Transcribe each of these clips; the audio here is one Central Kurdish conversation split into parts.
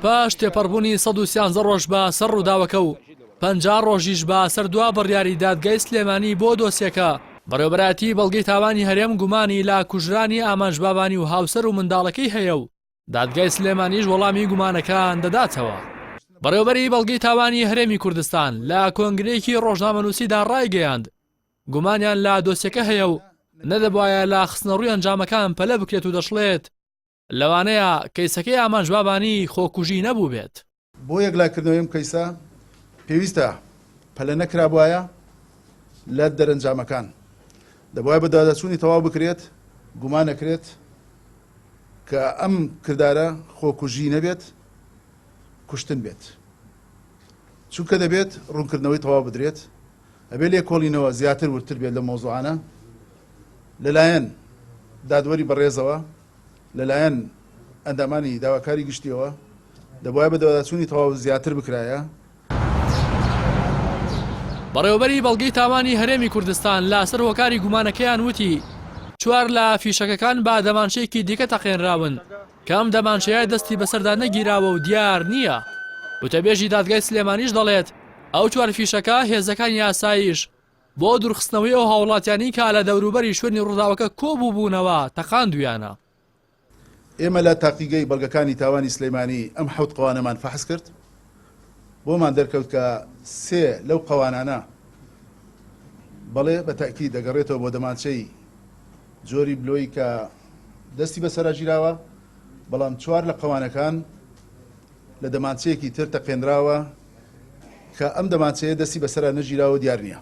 پاش تێپەڕبوونی 113 ڕۆژ بە سەر ڕووداوەکە و 50 ڕۆژیش بە سەر دوا بڕیاری دادگای سلێمانی بۆ دۆسیەکە، بەڕێوەبەرایەتی بەڵگەی تاوانی هەرێم گومانی لە کوژرانی ئامانج بابانی و هاوسەر و منداڵەکەی هەیە و دادگای سلێمانیش وەڵامی گومانەکان دەداتەوە. بەڕێوەبەری بەڵگەی تاوانی هەرێمی کوردستان لە کۆنگرەیەکی ڕۆژنامەنووسیدا ڕایگەیاند، گومانیان لە دۆسیەکە هەیە و نەدەبوایە لە خستنەڕووی ئەنجامەکان پەلە بکرێت و دەشڵێت، لەوانەیە کەیسەکەی ئامانج بابانی خۆکوژی نەبووبێت. بۆ یەکلاکردنەوەی ئەم کەیسە پێویستە پەلە نەکرابوایە لە دەرەنجامەکان. دەبوایە بەدواداچوونی تەواو بکرێت، گومان نەکرێت کە ئەم کردارە خۆکوژی نەبێت، کوشتن بێت. چونکە دەبێت ڕوونکردنەوەی تەواو بدرێت، ئەبێ لێکۆڵینەوە زیاتر وردتر بێت لەم مەوزوعانە لەلایەن دادوەری بەڕێزەوە، لەلایەن ئەندامانی داواکاری گشتیەوە دەبوایە بەدواداچوونی تەواو زیاتر بکرایە. بەڕێوەبەری بەڵگەی تاوانی هەرێمی کوردستان لەسەر هۆکاری گومانەکەیان وتی، چوار لە فیشەکەکان بە دەمانچەیەکی دیکە تەقێنراون کە ئەم دەمانچەیە دەستی بەسەردا نەگیراوە و دیار نییە. وتەبێژی دادگای سلێمانیش دەڵێت، ئەو چوار فیشەکە هێزەکانی ئاسایش بۆ دوورخستنەوەی ئەو هاوڵاتیانەی کە لە دەوروبەری شوێنی ڕووداوەکە کۆبووبوونەوە تەقاندوویانە. ئێمە لە تاقیگەی بەڵگەکانی تاوانی سلیمانی ئەم حەوت قەوانەمان فەحس کرد، بۆمان دەرکەوت کە سێ لەو قەوانانە بەڵێ بە تەئکید دەگەڕێتەوە بۆ دەمانچەی جۆری بلۆی کە دەستی بەسەرا گیراوە، بەڵام چوار لە قەوانەکان لە دەمانچەیەکی تر تەقێنراوە کە ئەم دەمانچەیە دەستی بەسەرا نەگیراوە و دیار نییە.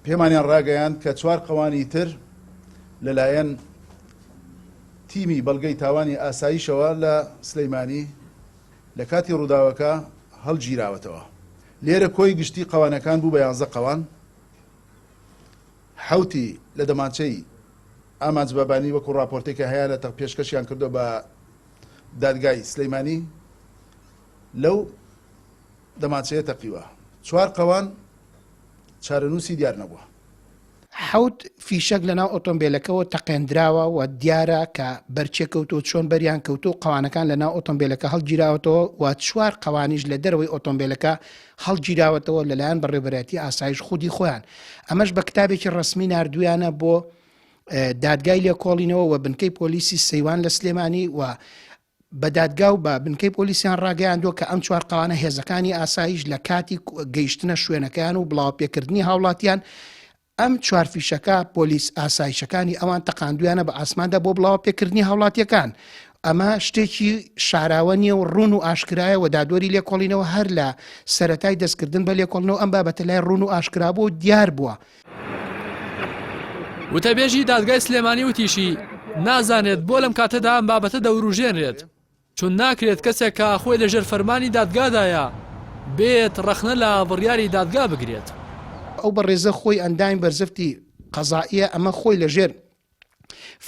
پێمانیان ڕاگەیاند کە چوار قەوانی تر لەلایەن تیمی بەڵگەی تاوانی ئاسایشەوە لە سلیمانی لە کاتی ڕووداوەکە هەڵگیراوەتەوە. لێرە کۆی گشتی قەوانەکان بوو بە یانزە قەوان، حەوتی لە دەمانچەی ئامانج بابانی وەکو ڕاپۆرتێک کە هەیانە پێشکەشیان کردووە بە دادگای سلیمانی لەو دەمانچەیە تەقیوە. چوار قەوان چارەنووسی دیار نەبووە. حەوت فیشەک لەناو ئۆتۆمبێلەکەوە تەقێندراوە و دیارە کە بەر چێ کەوتووە، چۆن بەریان کەوتووە و قەوانەکان لەناو ئۆتۆمبێلەکە هەڵگیراوەتەوە و چوار قەوانیش لە دەرەوەی ئۆتۆمبێلەکە هەڵگیراوەتەوە لەلایەن بەڕێوەبەرایەتی ئاسایش خودی خۆیان ئەمەش بە کتابێکی ڕەسمی ناردوویانە بۆ دادگای لێکۆڵینەوە و بنکەی پۆلیسی سەیوان لە سلێمانی و بە دادگا و بە بنکەی پۆلیسیان ڕاگەیاندووە کە ئەم چوار قەوانە هێزەکانی ئاسایش لە کاتی گەیشتنە شوێنەکەیان و بڵاوەپێکردنی هاوڵاتیان ئەم چوار فیشەکە پۆلیس ئاسایشەکانی ئەوان تەقاندویانە بە ئاسماندا بۆ بڵاوەپێکردنی هاوڵاتیەکان ئەمە شتێکی شاراوە نییە و ڕوون و ئاشکرایە و دادوەری لێکۆڵینەوە هەر لە سەرەتای دەستکردن بە لێکۆڵنەوە ئەم بابەتە لای ڕوون و ئاشکرا بوو و دیار بووە. وتەبێژی دادگای سلێمانی وتیشی، نازانێت بۆ لەم کاتەدا ئەم بابەتە دەوروژێنرێت، چون ناکرێت کەسێک کە خۆی لەژێر فەرمانی دادگادایە بێت ڕەخنە لە بڕیاری دادگا بگرێت. ئەو بەڕێزە خۆی ئەندامی بەرزفتی قەزائیە، ئەمە خۆی لەژێر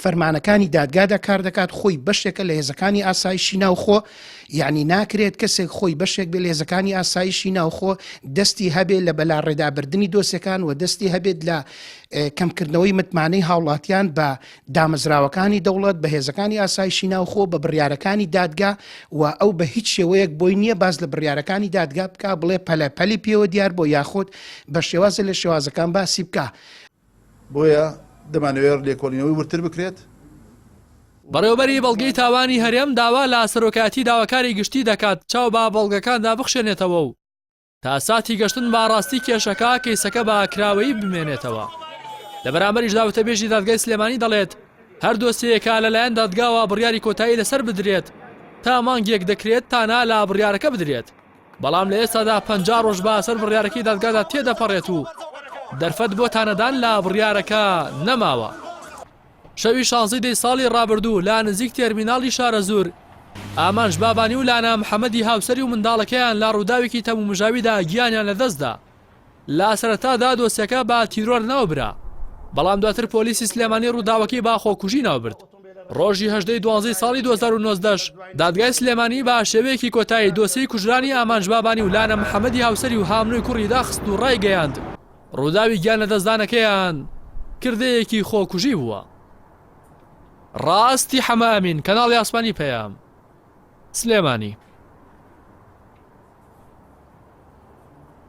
فەرمانەکانی دادگادا کار دەکات، خۆی بەشێکە لە هێزەکانی ئاسایشی ناوخۆ، یعنی ناکرێت کەسێک خۆی بەشێک بێ لە هێزەکانی ئاسایشی ناوخۆ دەستی هەبێت لە بەلاڕێدابردنی دۆسیەکان و دەستی هەبێت لە کەمکردنەوەی متمانەی هاوڵاتیان بە دامەزراوەکانی دەوڵەت، بە هێزەکانی ئاسایشی ناوخۆ، بە بڕیارەکانی دادگا و ئەو بە هیچ شێوەیەک بۆی نییە باس لە بڕیارەکانی دادگا بکا بڵێ پەلە پەلی پێوە دیار بۆ یاخود بە شێوازە لە شێوازەکان باسی بکا. بۆیە دەمانەوێت لێکۆڵینەوەی وردتر بکرێت. بەڕێوەبەری بەڵگەی تاوانی هەرێم داوا لە سەرۆکایەتی داواکاری گشتی دەکات چاو بە بەڵگەکاندا بخشێنێتەوە و تا ساتی گەشتن بە ڕاستی کێشەکە کەیسەکە بە کراوەیی بمێنێتەوە. لە بەرامبەریشدا وتەبێژی دادگای سلێمانی دەڵێت، هەر دۆسیەیەکە لەلایەن دادگاوە بڕیاری کۆتایی لەسەر بدرێت تا مانگێک دەکرێت تانە لە بڕیارەکە بدرێت. بەڵام لە ئێستادا 50 ڕۆژ بە سەر بڕیارەکەی دادگادا تێدەپەڕێت و دەرفەت بۆ تانەدان لە بڕیارەکە نەماوە. شەوی شانزەی دەی ساڵی ڕابردوو لە نزیک تێرمیناڵی شارەزوور، ئامانج بابانی و لانا محەمەدی هاوسەری و منداڵەکەیان لە ڕووداوێکی تەمومژاویدا گیانیان لەدەستدا. لە سەرەتادا دۆسیەکە بە تیرۆر ناوبرا، بەڵام دواتر پۆلیسی سلێمانی ڕووداوەکەی بە خۆکوژی ناوبرد. ڕۆژی هەژدە ی دوانزەی ساڵی 2019 ش دادگای سلێمانی بە شێوەیەکی کۆتایی دۆسیەی کوژرانی ئامانج بابانی و لانا محەمەدی هاوسەری و هامنۆی کوڕی داخست و ڕایگەیاند، ڕووداوی گیانلەدەستدانەکەیان کردەیەکی خۆکوژی بووە. ڕاستی حەمە ئەمین، کەناڵی ئاسمانی پەیام، سلێمانی.